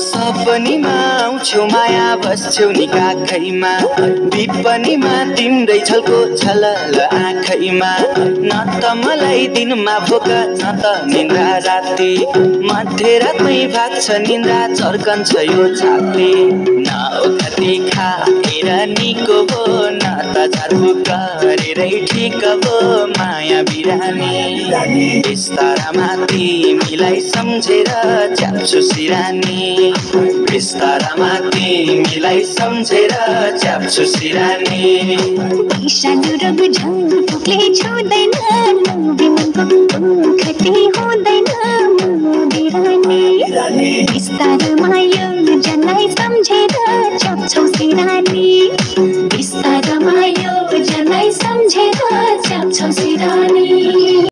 सपनीमा आउँछौ माया बस्छौ नि काखैमा विपनीमा तिम्रै छलको छलल आँखैमा न त मलाई दिनमा भोक न त निन्द्रा राति मध्यरातमै भाग्छ निन्द्रा चर्कन्छ यो छाती न ओखती खाएर निको भो न त झारफुक गरेरै ठिक भो माया बिरानी बिस्तारामा तिमीलाई सम्झेर च्याप्छु सिरानी बिस्तारामा तिमीलाई सम्झेर च्याप्छु सिरानी सानो रग झन्फुकले छुँदैन खती हुँदैन बिरानी बिस्तारामा यो जनलाई सम्झेर च्याप्छौ सिरानी